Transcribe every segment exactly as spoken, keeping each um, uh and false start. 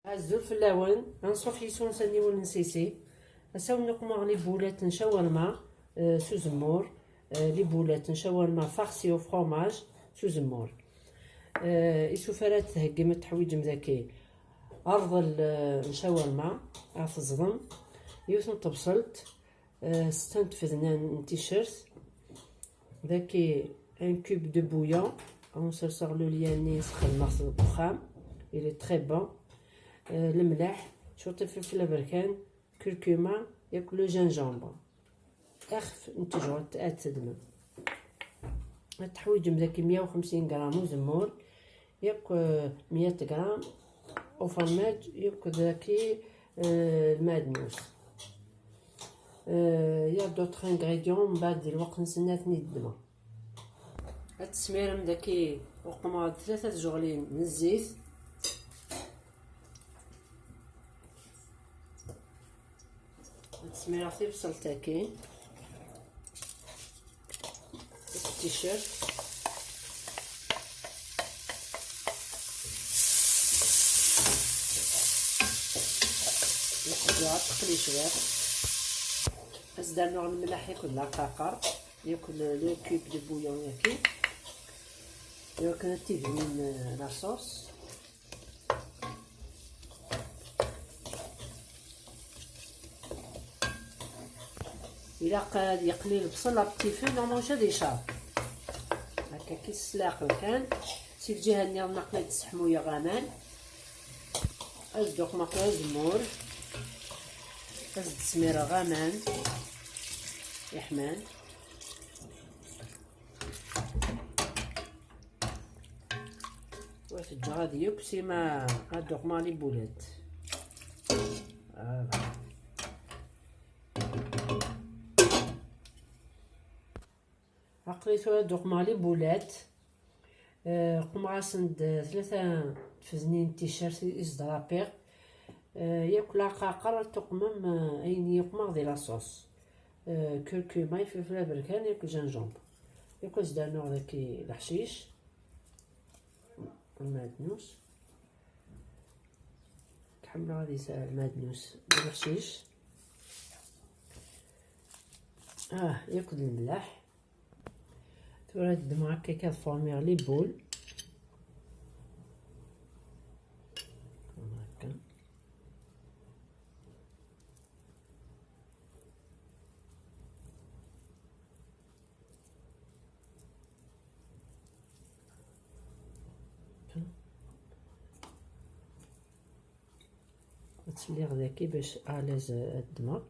Azul fell-awen, anṣuf yis-wen s aniwel n Sisi. Ass-a wen-uqmeɣ les boulettes n shawarma, euh, s uzemmur, euh, les boulettes n shawarma farcies au fromage s uzemmur. Euh, isufar ad theggim, ad teḥwiǧem daki arḍel, euh, n shawarma, ad teẓḍem, yiwet n tebṣelt, euh, setta n tfednin n ticcert, daki un cube de bouillon, ad wen-serseɣ le lien-nni, sxedmeɣ-t deg uxxam, il est très bon. Euh, lemleḥ, cwiṭ n ifelfel aberkan, curcuma, yakk le gingembre. Ixef n tejɣelt ad tedmem. Ad teḥwiǧem daki meyya u xemsin gram uzemmur, yakk, euh, meyya gram ufermaj, yakk daki, euh, lmadnus. Euh, il y a d'autres ingrédients, mbeɛd di lweqt-nsen ad ten-id-ddmeɣ. Ad tesmirem daki uqmeɣ-d tlata tjeɣlin n zzit. Ad smireɣ tibṣelt-agi, ticcert. Nqeddeɣ ad teqli cwiṭ. Ad s-d-rnuɣ lemleḥ akked laqaqer, yakk le, le cube de bouillon-agi. Iwakken ad tibnin, euh, la sauce. Ilaq ad yeqli lebṣel à petit feu, neɣ maca ad icaḍ. Akka ki s leɛqel kan. Si lǧiha nniḍen aql-i d-sseḥmuyeɣ aman. Ad s-d-uqmeɣ azemmur. Ad s-d-smireɣ aman iḥman. Wa teǧǧa ad yakk sima ad d-uqmeɣ les boulettes. Voilà. Aql-i tura ad d-uqmeɣ les boulettes. Euh, qmeɣ-asen-d tlata tfednin n ticcert i s-d-rapiɣ. Euh, yakk laqaqer ad tuqmem, euh, ayen i uqmeɣ di la sauce. Euh, curcuma, ifelfel aberkan, yakk gingembre. Yakk ad s-d-rnuɣ daki leḥcic. Lmadnus. Ḥemmleɣ ad yesɛu lmadnus d leḥcic. Ah, yakk d lemleḥ. Tura ad ddmeɣ akka, ad formiɣ les boules. Akka. Ad tt-mliɣ daki bac à l'aise ad ddmeɣ.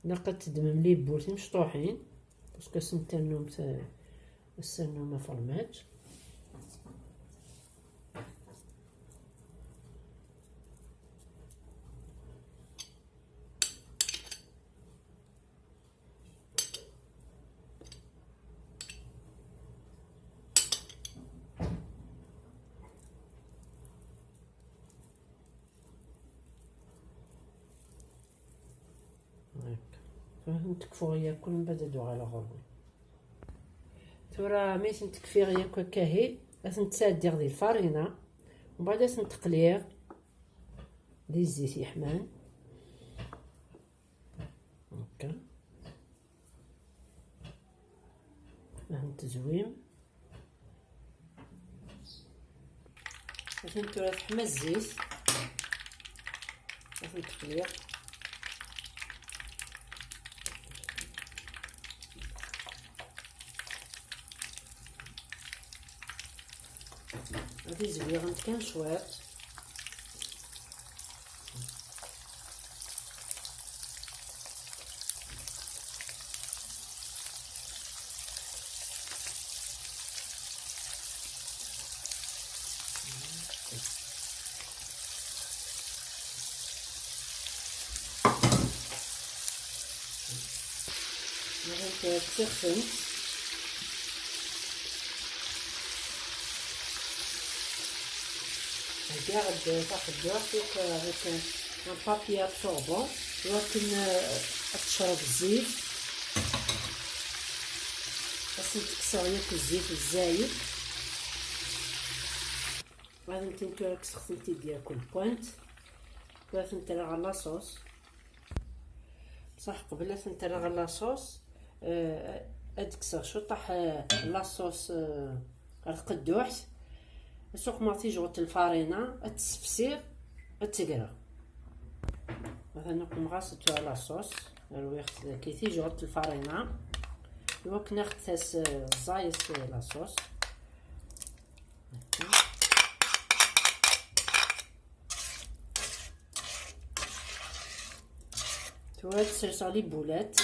Ilaq ad teddmem les boules timecṭuḥin, parce que ad sen-ternum, ad sen-ternum afermaj. هاك. Tura ad ten-tekfuɣ yakk, mbeɛd ad uɣaleɣ ɣur-wen. Tura mi ten-tekfiɣ yakk akka ahi, ad ten-ttɛeddiɣ di lfarina, mbeɛd ad ten-teqliɣ di zzit yeḥman. Akka. Ad ten-tezwim. Ad ten-, tura teḥma zzit. Ad ten-teqliɣ. Ad izwiɣent kan cwiṭ. Nɣilt tifxent. Heggaɣ-d taqedduḥt yakk avec un papier absorbant. Iwakken, eh, ad tecreb zzit. Ad sen-tekkseɣ yakk zzit zzayed. Ad tent-, tura kkseɣ-tent-id yakk lpwant. Tura ad tent-rreɣ ɣer la sauce. Bṣaḥ qbel ad tent-rreɣ ɣer la sauce, eh, ad d-kkseɣ cuṭaḥ, eh, la sauce, eh, ɣer tqedduḥt. Ad suqmeɣ tijɣut n lfarina, ad tt-ssefsiɣ, ad tt-greɣ. Atan uqmeɣ-as tura la sauce, rwiɣ-t daki tijɣut n lfarina. Iwakken ad aɣ-d-tas, eh, ẓẓayet, eh, la sauce. Tura ad serseɣ les boulettes.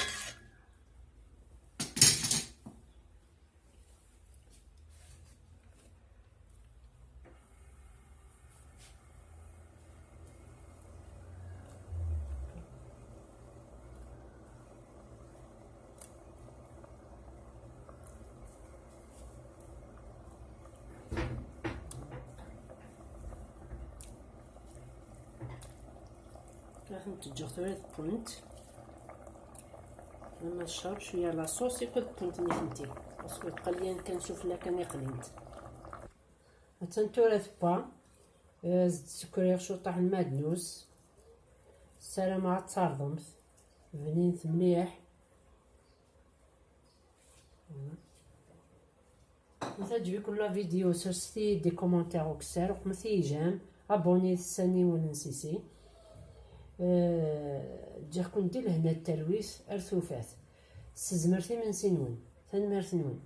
Ad tent-ǧǧeɣ tura ad wwent. Lama tecreb cwiya la sauce, i ad wwent nitenti. Parce que tqelyan kan sufella kan i qlint. Attan tura tewwa. As-d-ssekriɣ cuṭaḥ n lmadnus. Ssarameɣ ad tt-terḍemt. Bnint mliḥ. Ma teɛǧeb-iken la vidéo, serset-iyi-d des commentaires ukessar, uqmet-iyi j'aime, abonnez-vous s aniwel n sisi. Eh, ǧǧiɣ-ken di lehna d talwit ar tufat. Ssezmret imensi-nwen. Tanemmirt-nwen.